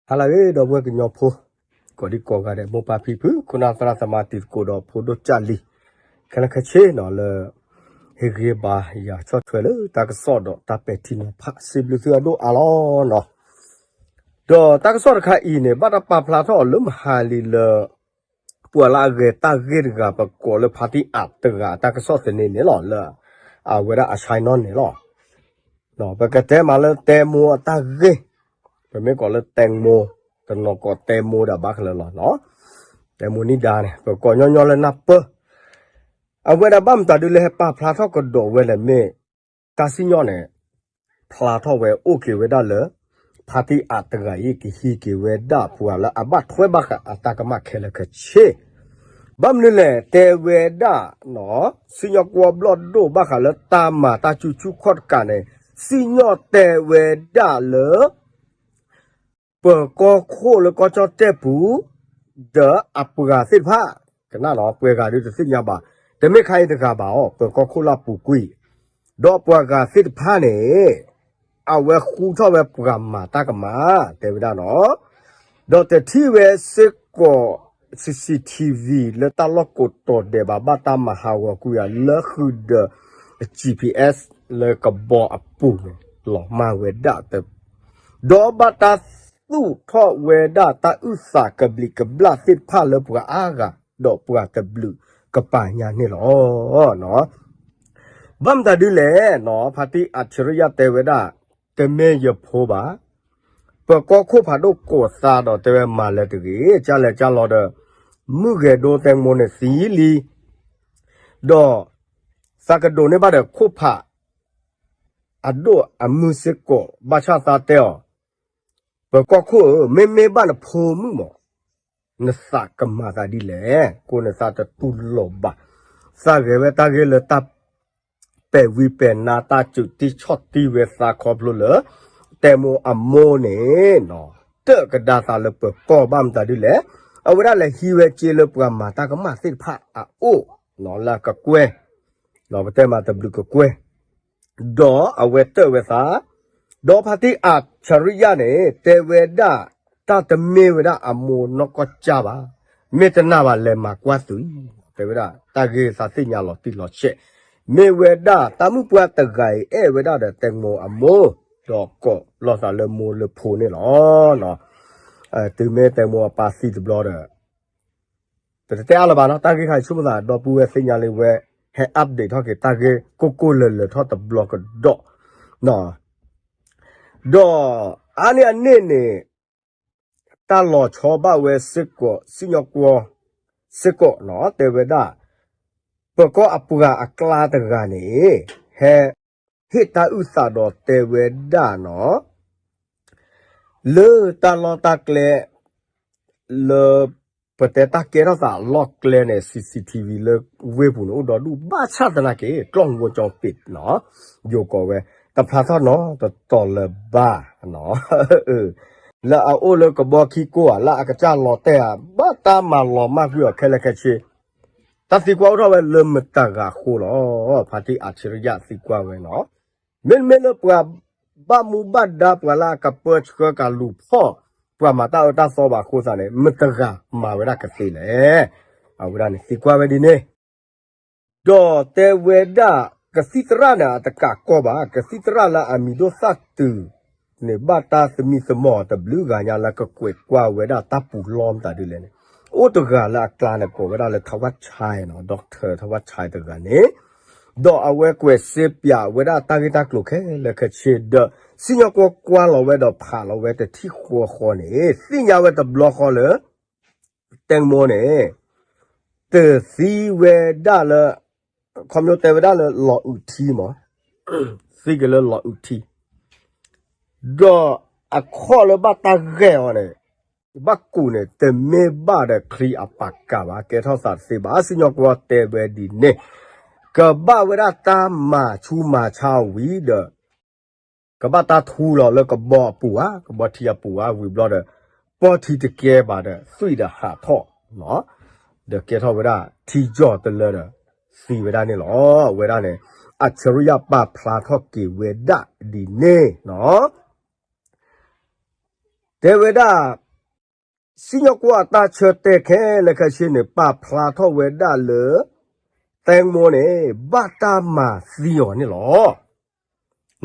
ဟါလၢအဂ့ၤ ဒီပုၢ်ဝဲၢ်ကညီဖိ ကိးဒံကိးဂၤဒဲး မိၢ်ပၢ်ဖံဖု ခိၣ်နၢ်သရၣ်သမါ တံၤသကိးဒီးဖိဒိၣ်ကၢ်လံၤ ခဲလၢာ်ခဲဆ့နီၤ လၢဟ့ၣ်ဂံၢ်ဘါယၤဆီၣ်ထွဲလၢတၢ်ကစီၣ်ဒီးတၢ်ပဲာ်ထံနီၤဖး စံးဘျုးသုအဒိၣ်အါလီၤနီၤ. ဒီးတၢ်ကစီၣ်တခါအံၤန့ၣ် ဘၣ်တၢ်ပာ်ဖျါထီၣ်အီၤလၢမဟါလံလၢ ပှၤလၢအဂဲၤတၢ်ဂ့ၢ်တဂၤ ပကိးလၢဖါတံၢ်အးတဂၤ တၢ်ကစီၣ်သန့န့ၣ်လီၤ လၢအဝဲဒၣ်အဆါနီၣ်န့ၣ်လီၤ. ပကတဲမးလၢတဲမိအတၢ်ဂ့ၢ်, ပမ့ၢ်ကိးလၢတဲမိ, တနီၤကိးတဲမိဒီးဘၣ်ခဲလၢာ်လီၤ. တဲမိနံၣ်ဒါန့ၣ် ပကိးညီညီလၢနၢ်ပၢၢ်, အဝဲဒၣ်ဘၣ်မတၤဒုလဲၣ် ဟဲပာ်ဖျါထီၣ်ကဒီးဝဲလဲၣ်မ့ၢ် တၢ်စံၣ်ညီၣ်န့ၣ် ဖျါထီၣ်ဝဲအိၣ်က့ၤဝဲဒၣ်လၢ ဖါတံၢ်အးတဂၤအံၤ ကဟံးက့ၤဝဲဒၣ်ပှၤလၢအဘၣ်ထွဲဘၣ်ဃးအတၢ်ကမၣ်ခဲလၢာ်ခဲဆ့ ဘၣ်မနုၤလဲၣ် တဲဝဲဒၣ် စံၣ်ညီၣ်ကွီၢ်ဘျီၣ်ဒိၣ်ဘၣ်ဃးလၢတၢ်မၤတၢ်စုဆူၣ်ခီၣ်တကးန့ၣ် စံၣ်ညီၣ်တဲဝဲဒၣ်လၢ ပၢၤကီၢ်ခိၣ်လၢကီၢ်ကၠီၣ်တဲၣ်ပူၤ ဒီးအပှၤသ့ၣ်တဖၣ် ကနၣ်နီၤ ပှဲၤဂၤဒုတသ့ၣ်ညါဘၣ်, တမ့ၢ်ခါအံၤတဂၤဘၣ်အီၤ ပၢၤကီၢ်ခိၣ်လၢအပူၤကွံာ် ဒီးပှၤဂၤသ့ၣ်တဖၣ်န့ၣ် အဝဲဃူထီၣ်ဝဲပှၤမၤတၢ်ကမၣ် တဲဝဲဒၣ်နီၤ, ဒီးတထံၣ်ဝဲစ့ၢ်ကီး CCTV လၢတၢ်လီၢ်ကိးတီၤဒဲးဘၣ် ဘၣ်တၢ်မၤဟးဂီၤကွံာ်အီၤလၢဃုာ်ဒီး GPS လၢကဘီအပူၤန့ၣ် လီၤမၢ်ဝဲဒၣ် ဒီးဘၣ်တၢ်သူၣ်ထီၣ်ဝဲဒၣ်တၢ်အုၣ်သးကဘျံးကဘျၣ်သ့ၣ်တဖၣ်လၢပှၤအါဂၤ ဒီးပှၤတဘျုးကပၤညါန့ၣ်လီၤ. ဘၣ်မတၤဒုလဲၣ်နီၤ ဖါတံၢ်အးဆံရံယၤတဲဝဲဒၣ် တမ့ၢ်ယဖိဘၣ်, ပၢၤကီၢ်ခိၣ်ဖးဒိၣ်ကိးသးဒီးတဲဝဲမၤလၢတဂ့ၤ ကၢ်လဲၤကၢ်လီၤဒီး မုၢ်ဂဲၤဒိတဲမိန့ၣ်သံလံ, ဒီးသးကဒိးန့ၢ်ဘၣ်ဒီးခိၣ်ဖး အဒိၣ်အမုၢ်စ့ၢ်ကီး ဘၣ်ဆၣ်သးတဲအီၤ ပၢၤကီၢ်ခိၣ်ဧၢ, မ့မ့ၢ်ဘၣ်နဖိမုၣ်မး နသးကမၤသးဒ်လဲၣ်, ကိးနသးတတူၢ်လိာ်ဘၣ်, သးဂဲၤဝဲတၢ်ဂ့ၢ်လၢတၢ်ပဲာ်ဝံၤပဲာ်နါ တၢ်စူးတံၢ်ဆီၣ်တံၢ်ဝဲသးခီဖျိလၢ တဲမိအမိၢ်န့ၣ် တၢၣ်ကဒါသးလၢပၢၤကီၢ်ဘၣ်မတၤဒ်လဲၣ်, အဝဲဒၣ်လဲၤဟံးဝဲစ့လၢပှၤမၤတၢ်ကမၣ်သ့ၣ်တဖၣ်အအိၣ် လၢအကကွဲၢ်, ပတဲမးတဘျုးကကွဲၢ် ဒီးအဝဲတၢၣ်ဝဲသး, ဒီးဖါတံၢ်အးဆံရံယၤန့ၣ် တဲဝဲဒၣ် တၢ်တမ့ၢ်ဝဲဒၣ်အမိၢ်နီၢ်ကီၢ်ကၠၢ်ဘၣ်, မ့ၢ်တနာ်ဘၣ်လဲၤမၤကွၢ်သု, တဲဝဲဒၣ် တၢ်ဂ့ၢ်သးသ့ၣ်ညါလီၤတံၢ်လီၤဆဲး, မ့ၢ်ဝဲဒၣ်တၢ်မုၣ်ပှၢ်တဂၤအံၤအဲၣ်ဝဲဒၣ်ဒီးတဲမိအမိၢ်, ဒီးကိးလိာ်သးလၢမိၢ်လၢဖိန့ၣ်လီၤ. တုၤမ့ၢ်တဲမိအပၢ်သံတဘျီဒီး ပတတဲအါလၢၤဘၣ်နီၤ, တၢ်ဂ့ၢ်ခါအံၤဆိကမိၣ်သး ဒီပုၢ်ဝဲၢ်သ့ၣ်ညါလံဝဲ ဟဲ update ထီၣ်က့ၤတၢ်ဂ့ၢ်ကိၢ်ကိၢ်လၢၤလၢၤထီၣ်တဘျီကဒီး, ဒီးအါန့ၢ်အန့ၣ်န့ၣ် တၢ်လီၤဆီဘၣ်ဝဲစ့ၢ်ကီး စံၣ်ညီၣ်ကွီၢ်စ့ၢ်ကီးနီၤ တဲဝဲဒၣ် ပၢၤကီၢ်အပှၤအကျါတဂၤန့ၣ် ဟဲ ဟ့ၣ်တၢ်အုၣ်သးဒီးတဲဝဲဒၣ်နီၤ လၢတၢ်လီၢ်တၢ်ကျဲ လၢ ပတဲတၢ်ကဲထီၣ်သးအလီၢ်ကျဲန့ၣ် CCTV လၢဝ့ၢ်ပူၤန့ၣ် အိၣ်ဒီဒူၣ်ဘၣ်ဆၣ်သနာ်က့ ကၠီၣ်မူကၠီပ့းနီၤ ယိၤကိးဝဲ တဖျါထီၣ်နီတတီၤလၢၤဘၣ်နီၤ လၢအအိၣ်လၢကဘီခံကိၢ်ဧါ လၢအကစၢ်လီၤတဲာ်ဧါ ဘၣ်တၢ်မၤလီၤမၢ်ကွံာ်အီၤခဲလၢာ်ခဲဆ့ တၢ်သံကွၢ်အိၣ်ထီၣ်ဝဲလၢမတၤဂၤအဃိလီၤ ဖါတံၢ်အးဆံရံယၤသံကွၢ်ဝဲနီၤ မ့တမ့ၢ်လၢပှၤဘၣ်မူဘၣ်ဒါ ပှၤလၢအကပၢဆှၢကလူၤဖီၣ် ပှၤမၤတၢ်အၢတၢ်သီဘၣ်အဃိသတးန့ၣ် မတၤဂၤမၤဝဲဒၣ်ကသ့လဲၣ်. အဝဲဒၣ်န့ၣ်သံကွၢ်ဝဲဒ်န့ၣ် ဒီးတဲဝဲဒၣ် ကသံၣ်သရၣ်န့ၣ် အတကးကီဘၣ် ကသံၣ်သရၣ်လၢအမံၤဒိၣ်သၣ်တုၤန့ၣ် ဘၣ်တၢ်သမံသမိးတဘျုးဂၤညါလၢကကွဲးကွၢ်ဝဲဒၣ်တၢ်ပူၤလီမတၤဒ်လဲၣ်န့ၣ် အိၣ်တဂၤလၢအကျါန့ၣ် ကိးဝဲဒၣ်လၢထဝၣ်ဆဲနီၤ doctor ထဝၣ်ဆဲတဂၤန့ၣ် ဒီးအဝဲကွဲးစ့ပၠးဝဲဒၣ်တၢ်ဂ့ၢ်တၢ်ကျိၤခဲလၢာ်ခဲဆ့ဒီး စံၣ်ညီၣ်ကွီၢ်ကွၢ်လီၤဝဲဒီးဖးလီၤဝဲတထံၣ်ဃီဃီန့ၣ် သ့ၣ်ညါဝဲတဘျီဃီလၢ တဲမိန့ၣ် တသံဝဲဒၣ်လၢ ခီဖျိတဲဝဲဒၣ်လၢလီၤအုးထံမး သံက့ၤလၢလီၤအုးထံ ဒီးအခီၣ်လၢဘၣ်တၢ်ဂဲၤအီၤန့ၣ် ဘၣ်ကူးန့ၣ် တမ့ၢ်ဘၣ်ဒီးချံအပာ်ကၤဘၣ် ကဲထီၣ်သးတသ့ဘၣ် စံၣ်ညီၣ်ကွီၢ်တဲဝဲဒ်န့ၣ် ကဘၣ်ဝဲဒၣ်တၢ်မၤဆူးမၤဆါဝံၤဒီး ကဘၣ်တၢ်ထူလီၤလၢကဘီအပူၤဧါ ကဘီထံအပူၤဧါ ဝံၤဘျီဒီး ပီၢ်ထံတကဲဘၣ်ဒီး သွံၣ်ဒီးဟးထီၣ် ဒီးကဲထီၣ်ဝဲဒၣ်ထံယီၤတလၢဒီး သံဝဲဒၣ်န့ၣ်လီၤ. အဝဲဒၣ်န့ၣ် အးဆံရံယၤပာ်ဖျါထီၣ်က့ၤဝဲဒၣ်ဒ်န့ၣ်နီၤ တဲဝဲဒၣ် စံၣ်ညီၣ်ကွီၢ်အတၢ်ဆၢတဲာ်ခဲလၢာ်ခဲဆ့န့ၣ် ပာ်ဖျါထီၣ်ဝဲဒၣ်လၢ သဲမူန့ၣ် ဘၣ်တၢ်မၤသံအီၤန့ၣ်လီၤ.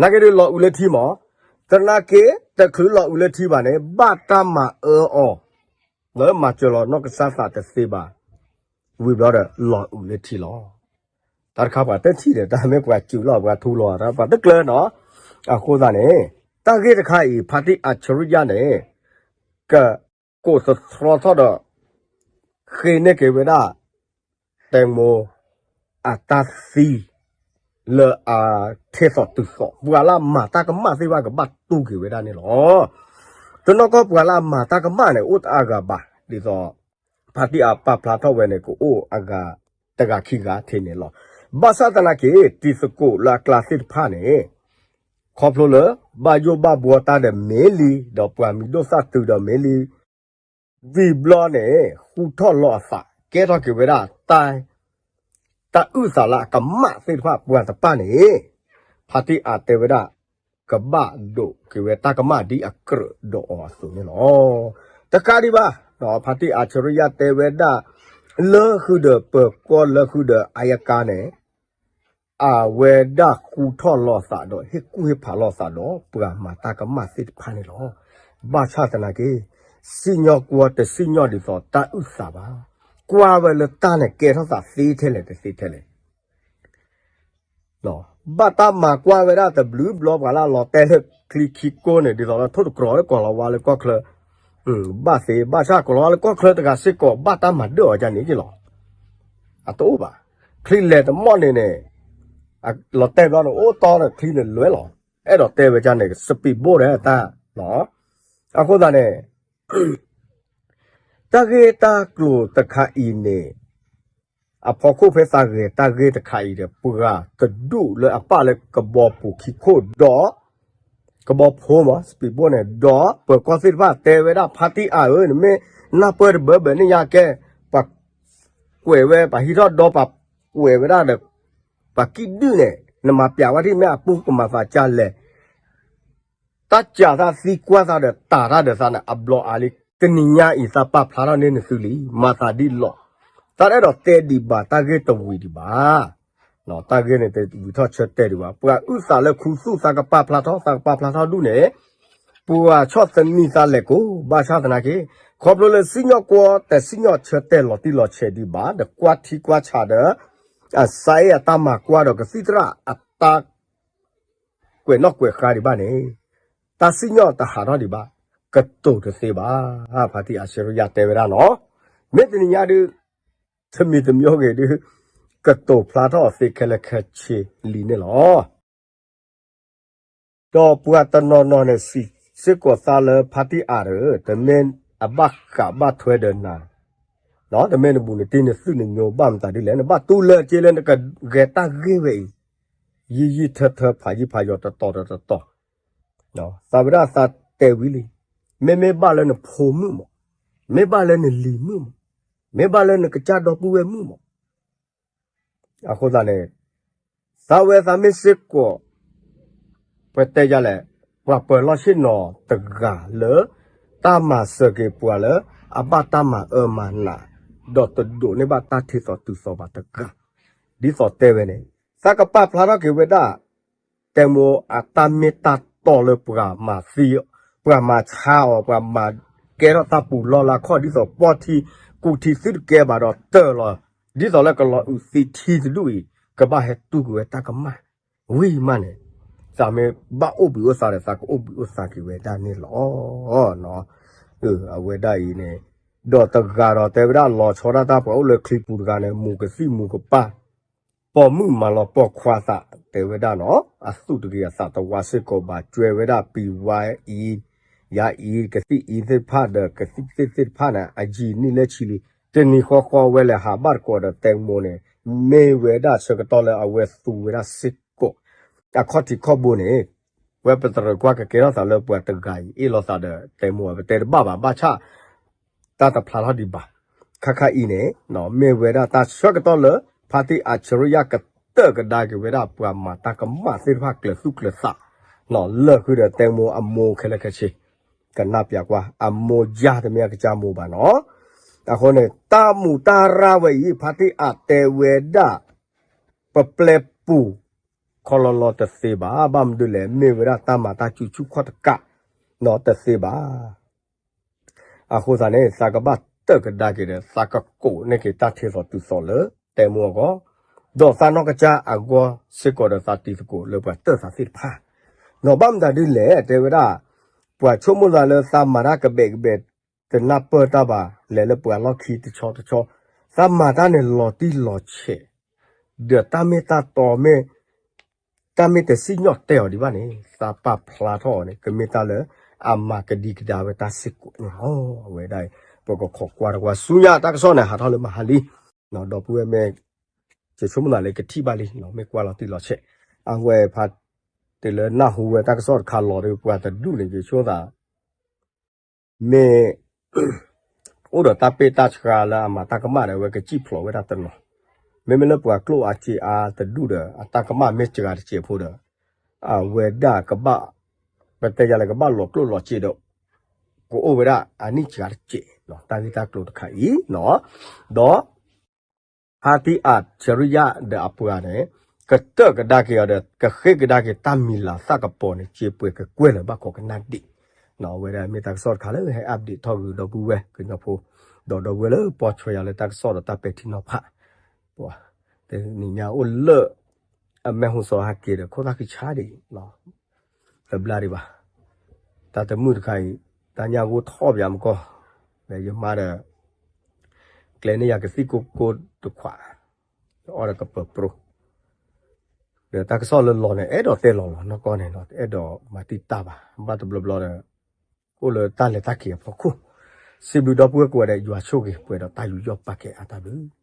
နာ်က့ဒုးလီၤအုးလၢထံမး, သနာ်က့ တချုးလီၤအုးလၢထံဘၣ်န့ၣ် ဘၣ်တၢ်မၤအၢအီၤ လၢမၤစၢၤလီၤနီၢ်ကစၢ်သးတသ့ဘၣ်, ဝံၤဘျီဒီးလီၤအုးလၢထံလီၤ. တၢ်တခါပှၤတထံၣ်ဒီး တၢ်မ့ၢ်ပှၤစူၤလီၤ ပှၤထူလီၤ ပှၤတကျၢၤနီၤ. အဃိသတးန့ၣ် တၢ်ဂ့ၢ်တခါအံၤ ဖါတံၣ်အၣ်ဆရံယါန့ၣ် က ကိးသတြီထီၣ်ဒီး ဃ့န့ၢ်က့ၤဝဲဒၣ် သဲမူ အတၢ်သံ လၢအထ့သိးတုၤသိး ပှၤလၢအမၤတၢ်ကမၣ်သ့ၣ်တဖၣ်ကဘၣ်တူၢ်က့ၤဝဲဒၣ်န့ၣ်လီၤ. တနီၢ်ကီၢ်ပှၤလၢအမၤတၢ်ကမၣ်န့ၣ် အိၣ်တအါဂၤဘၣ် ဒ်သိး ဖါတံၣ်အၣ်ပာ်ဖျါထီၣ်ဝဲန့ၣ် ကအိၣ်အဂၤတဂၤခံဂၤထဲန့ၣ်လီၤ. ဘၣ်ဆၣ်သနာ်က့ တံၤသကိးလၢအကျါသ့ၣ်တဖၣ်န့ၣ် ခီဖျိလၢ ဘၣ်ယိၣ်ဘၣ်ဘှီတၢ်ဒီးမ့ၢ်လံ ဒီးပှၤမံၤဒိၣ်သၣ်တုၤဒီးမ့ၢ်လံ ဝံၤဘျီန့ၣ် ဃူထီၣ်လီၤအသး ကဲထီၣ်က့ၤဝဲဒၣ် တၢ်အုၣ်သးလၢအကမၣ်သ့ၣ်တဖၣ် ပှၤတပၣ်န့ၣ် ဖါတံၣ်အၣ်တဲဝဲဒၣ် ကဘၣ်ဒိးက့ၤဝဲတၢ်ကမၣ်ဒ်အကြၢးဒီးအီၤအသိးန့ၣ်လီၤ. တကးဒံးဘၣ် ဖါတံၣ်အၣ်ဆရံယါတဲဝဲဒၣ် လၢဃုာ်ဒီးပၢၤကီၢ်လၢဃုာ်ဒီးအယကါန့ၣ် အဝဲဒၣ်ဃူထီၣ်လီၤသးဒီး ဟ့ၣ်ကူၣ်ဟ့ၣ်ဖးလီၤသးဒီး ပှၤမၤတၢ်ကမၣ်သ့ၣ်တဖၣ်န့ၣ်လီၤ. ဘၣ်ဆၣ်သနာ်က့ စံၣ်ညီၣ်ကွီၢ်တစံၣ်ညီၣ်ဒ်သိးတၢ်အုၣ်သးဘၣ်. ကွၢ်ဝဲလၢတၢ်န့ၣ်ကဲထီၣ်သးသ့ထဲလဲၣ်တသ့ထဲလဲၣ် ဘၣ်တၢ်မၤကွၢ်ဝဲဒၣ်တဘျုးဘျီ ပှၤလၢအလီၤတဲာ်လၢချံခံကိၢ်န့ၣ် ဒ်သိးလၢထိၣ်တကြၢးလၢကီၢ်လီၤဝါလၢကီၢ်ချၢ ဘၣ်သ့ ဘၣ်ဆၣ်ကီၢ်လီၤဝါလၢကီၢ်ချၢတဂၤစ့ၢ်ကီး ဘၣ်တၢ်မၤဒၢၣ်အီၤဒ်န့ၣ်က့လီၤ. အတအိၣ်ဘၣ်. ချံလဲၤတမီၢ်န့ၣ်န့ၣ် လီၤတဲာ်ဘျီန့ၣ် အိၣ်တီဒီးချံန့ၣ်လွဲလီၤ. အဲၣ်ဒိးတဲဝဲဒ်န့ၣ် စပံးဘိၣ်ဒီးတၢ် အဃိသတးန့ၣ် တၢ်ဂ့ၢ်တၢ်ကျိၤတခါအံၤန့ၣ် အဖီခိၣ်ဖဲသးဂဲၤတၢ်ဂ့ၢ်တခါအံၤဒီး ပှၤတဒူၣ်လၢအပၣ်လၢကဘီပူၤခံခိၣ်ဒီး ကဘီဖိမး စပံးဘိၣ်န့ၣ် ဒီးပၢၤကီၢ်သ့ၣ်တဖၣ်တဲဝဲဒၣ် ဖါတံၢ်အၣ်ဧၢ နမ့ၢ်နၢ်ပၢၢ်တဘၢဘၢန့ၣ်ညါကဲ ပှၤကွဲးဝဲ ပှၤဟံးထီၣ်ဒီးပှၤကွဲးဝဲဒၣ်ဒီး ပှၤကံၣ်ဒုၣ်န့ၣ် နမၤပျးဝဲဒ်မ့ၢ်အပူၤကမၤသးဒ်လဲၣ် တၢ်စံးသးသံကွၢ်သးဒီး တၢ်တၢ်ဒီးသးန့ၣ် အဘျီအါလံ. တနံၤညါအံၤသးပာ်ဖျါထီၣ်န့ၢ်နသုလံ မၤသးဒ်လီၤ. တၢ်တအဲၣ်ဒိးတဲဒံးဘၣ် တၢ်ဂ့ၢ်တဝံၤဒံးဘၣ်. တၢ်ဂ့ၢ်န့ၣ်တဝံၤထီၣ်ဆၢတဲာ်ဒံးဘၣ်. ပှၤအုၣ်သးလၢခူသူၣ် သးကပာ်ဖျါထီၣ် သးကပာ်ဖျါထီၣ်ဒူၣ်န့ၣ် ပှၤဆီၣ်သနံးသးလဲၤကိး ဘၣ်ဆၣ်သနာ်က့ ခီဖျိလၢစံၣ်ညီၣ်ကွီၢ် တစံၣ်ညီၣ်ဆၢတဲာ်လီၤတံၢ်လီၤဆဲးဒံးဘၣ် ဒီးကွၢ်ထံကွၢ်ဆးဒီး အစါအ့ၣ်အတၢ်မၤကွၢ်ဒီးကသံၣ်သရၣ်အတၢ် ကွဲးနီၣ်ကွဲးဃါဒံးဘၣ်န့ၣ် တၢ်စံၣ်ညီၣ်တဟးထီၣ်ဒံးဘၣ် ကတိၤတသ့ဘၣ်. ဖါတံၢ်အၣ်ဆရံယါတဲဝဲဒၣ်နီၤ မ့ၢ်တနံၤညါဒုး တမံၤတမံၤဂ့ၤဒုး ကတိၤဖျါထီၣ်အီၤသ့ခဲလၢာ်ခဲဆ့လံန့ၣ်လီၤ. ဒီးပှၤတနီၤနီၤန့ၣ် စံးစ့ၢ်ကီးသးလၢဖါတံၢ်အၣ်ဧၢ, တမ့ၢ်အဘၣ်ဃးဘၣ်ထွဲဒီးနၤ, တမ့ၢ်နဘူးနတံၢ်နသုးနညိဘၣ်မတၤဒ်လဲၣ်, နဘၣ်တူၢ်လၢက့လၢနကဂဲၤတၢ်ဂ့ၢ်ဝဲအံၤ, ယံာ်ယံာ်ထၢထၢဖးယံာ်ဖးယီၤတတီၤဒီးတတီၤ, သးဝဲဒၣ်သးတဲဝံၤလံ, မ့မ့ၢ်ဘၣ်လၢနဖိမုၣ်မး, မ့ၢ်ဘၣ်လၢနလံၤမုၣ်မး, မ့ၢ်ဘၣ်လၢနကစၢ်ဒီပုၢ်ဝဲၢ်မုၣ်မး အဃိသတးန့ၣ် သးဝဲသးမ့ၢ်စ့ၢ်ကီး ပတဲယၤလဲၣ်, ပှၤပၢၤလီၢ်ဆ့ၣ်နီၤတဂၤလၢ တၢ်မၤစၢၤက့ၤပှၤလၢ အဘၣ်တၢ်မၤအၢမၤနး ဒီးတဒိးန့ၢ်ဘၣ်တၢ်ထ့သိးတုၤသိးဘၣ်တဂၤ, ဒ်သိးတဲဝဲန့ၣ် သးကပာ်ဖျါထီၣ်က့ၤဝဲဒၣ် တဲမိၢ်အတၢ်မ့ၢ်တၢ်တီလၢပှၤမၤသံ, ပှၤမၤဆါအီၤ, ပှၤမၤကဲထီၣ်တၢ်ပူၤလီၢ်လၢခီၣ် ဒ်သိးပီၢ်ထံကူၣ်ထံသုတကဲဘၣ်ဒီးတၢၢ်လီၤ, ဒ်သိးလၢကလီၤအုးသံထံတဒူၣ်အံၤ ကဘၣ်ဟဲတူၢ်က့ၤဝဲတၢ်ကမၣ် ဝံၤမးန့ၣ် သးမ့ၢ်ဘၣ်အိၣ်ဘှံးအိၣ်သါဒီး သးကအိၣ်ဘှံးအိၣ်သါက့ၤဝဲဒၣ်န့ၣ်လီၤ. အဝဲဒၣ်အံၤန့ၣ် ဒီးတဂၤဒီးတဲဝဲဒၣ်လီၤဆီဒၣ်တၢ်ပှၤအိၣ်လၢချံပူၤတဂၤန့ၣ် မူၤကသံၣ်မူၤကပၢ် ပိာ်မုၣ်မၤလီၤပိာ်ခွါသး တဲဝဲဒၣ်နီၤ, အသူၣ်တဂ့ၤအသးတဝါစ့ၢ်ကီးဘၣ် ကွဲးဝဲဒၣ်ပံၤဝါအံၤ, ယၤအံၤ ကသံၣ်အံၤသ့ၣ်တဖၣ်ဒီး ကသံၣ်သ့ၣ်တဖၣ်န့ၣ် အယံာ်နံၣ်လၢဆံလံ, တနံၤဃီဃီဝဲလဲၤဟးဘၣ်တကိးဒီး တဲမိၢ်န့ၣ် မ့ၢ်ဝဲဒၣ်ဆၢကတီၢ်လၢအဝဲသူဝဲဒၣ်စ့ၢ်ကီး အခီၣ်ထံးခီၣ်ဘိန့ၣ် ဝဲပတရၢၢ်ကွၢ်ကကဲထီၣ်သးလၢပှၤတဂၤအံၤ အ့ၣ်လိာ်သးဒီး တဲမိၢ်အပတဲတဘၣ်ဘၣ် ဘၣ်ဆၣ် တၢ်တဖျါထီၣ်ဒံးဘၣ်. ခါခါအံၤန့ၣ် မ့ၢ်ဝဲဒၣ်တၢ်ဆၢကတီၢ်လၢ ဖါတံၢ်အၣ်ဆရံယါကတၢၢ်ကဒါက့ၤဝဲဒၣ် ပှၤမၤတၢ်ကမၣ်သ့ၣ်တဖၣ်ကျၢၤသူၣ်ကျၢၤသး လၢဃုာ်ဒီးတဲမိၢ်အမိၢ်ခဲလၢာ်ခဲဆ့ ကနၣ်ပျးကွၢ် အမိၢ်ယါတမ့ၢ်အကစၢ်မိၢ်ဘၣ်နီၤ. အဃိန့ၣ် တၢ်မူးတၢ်ရၢ်ဝဲအံၤ ဖါတံၢ်အးတဲဝဲဒၣ် ပပျဲပူၤ ခီလီလီတသ့ဘၣ်. ဘၣ်မနုၤလဲၣ် မ့ၢ်ဝဲဒၣ်တၢ်မၤတၢ်စုဆူၣ်ခီၣ်တကးနီၤ တသ့ဘၣ်. အဃိသတးန့ၣ် သးကဘၣ်တၢၢ်ကဒါက့ၤဒီး သးကကိးန့ၢ်က့ၤတၢ်ထဲသိးတုၤသိးလၢ တဲမူအဂီၢ်, ဒီးသးနီၢ်ကစၢ်အဂီၢ်စ့ၢ်ကီးဒီး သးတံၤသကိးလၢပှၤတၢၢ်သးသ့ၣ်တဖၣ်, ဒီးဘၣ်မတၤဒ်လဲၣ် တဲဝဲဒၣ် ပှၤဆိကမိၣ်သးလၢသးမၤတၢ်ကဘဲးကဘဲး တနၢ်ပၢၢ်တၢ်ဘၣ် လဲၤလၢပှၤလီၢ်ခံတဆီတဆီ, သးမၤတၢ်န့ၣ်လီၤတံၢ်လီၤဆဲး, ဒီးတၢ်မ့ၢ်တၢ်တီမ့ၢ် တၢ်မ့ၢ်တစံၣ်ညီၣ်တဲအီၤဒံးဘၣ်န့ၣ် သးပာ်ဖျါထီၣ်အီၤန့ၣ် ကမ့ၢ်တၢ်လၢအမၤကဒံကဒါဝဲတၢ်စ့ၢ်ကီးန့ၣ်လီၤ. အဝဲဒၣ်အံၤ ပကခိးကွၢ်တကွၢ်ဆူညါတၢ်ကစီၣ်န့ၣ် ဟးထီၣ်လၢမဟါလံ, ဒီပုၢ်ဝဲၢ်မ့ၢ် ယဆိကမိၣ်သးလၢကထံၣ်ဘၣ်လံ မ့ၢ်ကွၢ်လီၤတံၢ်လီၤဆဲး, အဝဲဖး တုၤလၢနၢ်ဟူဝဲတၢ်ကစီၣ်တခါလီၤဒီး ပှၤတဒူၣ်န့ၣ် ယဆိကမိၣ်သး မ့ၢ် အိၣ်ဒီးတၢ်ပ့ၢ်တၢ်ဆှါလၢအမၤတၢ်ကမၣ်ဒီး အဝဲကစံၣ်ဖျိးဝဲဒၣ်တနီၤ, မ့မ့ၢ်လၢပှၤကျိၣ်အါစ့အါတဒူၣ်ဒီး အတၢ်ကမၣ်မ့ၢ်စှၤတစဲးဖိဒီး အဝဲဒၣ်ကဘၣ် ပတဲယၤလၢကဘၣ်လီၤကျိၣ်လီၤစ့ဒီး ကအိၣ်ဝဲဒၣ်အနံၣ်စှၤတစဲး တၢ်ဂ့ၢ်တၢ်ကျိၤတခါအံၤနီၤ, ဒီး ဖါတံၢ်အးဆၢရံယါဒီးအပှၤန့ၣ် ကတၢၢ်ကဒါက့ၤအီၤဒီး ကဃ့ကဒါက့ၤတၢ်မံၤလၤသၣ်ကပီၤန့ၣ် စ့ပှဲၤကကွဲၢ်လၢၤဘၣ်ကိးကနၣ်ဒံး, အဝဲဒၣ်မ့ၢ်တၢ်ကစီၣ်တခါလၢဟဲ update ထီၣ်ဂုာ်ဒီပုၢ်ဝဲၢ်ကညီဖိ, ဒီးဒီပုၢ်ဝဲၢ်လၢပိာ်ဆွဲယၤလၢတၢ်ကစီၣ်ဒီးတၢ်ပဲာ်ထံနီၤဖး, ပှၤ တနံၤညါအိၣ်လၢ အမဲာ်ဟူစီၤဟးက့ၤဒီး ခိၣ်သၣ်ဃံဆါဒံး တဘျါဒံးဘၣ်, တၢ်တမုာ်တခါအံၤ တၢ်ညၣ်ဂိၢ်ထီၣ်ပယၤမကီၢ်, ဒီးယမါဒီး ကျဲန့ၢ်ယၤကသံၣ်ကိၢ်ကိၢ်တခွး, အီၣ်ဒီးကပၢၤပြိ, ဒီးတၢ်ကစီၣ်လၢလီၤန့ၣ် အဲၣ်ဒိးတဲလီၤလီၤနီၢ်ကီၢ်န့ၣ် အဲၣ်ဒိးမၤတံာ်တာ်ဘၣ် ဘၣ်တဘျီဘျီဒီး အိၣ်လၢတၢ်လဲၤတၢ်က့ၤအဖီခိၣ်, စံးဘျုးဒီပုၢ်ဝဲၢ်ကိးဂၤဒဲး ယွၤဆိၣ်ဂ့ၤပှဲၤဒီးတၢ်ယူးယီၣ်ပာ်ကဲအါတၢ်ဘျုး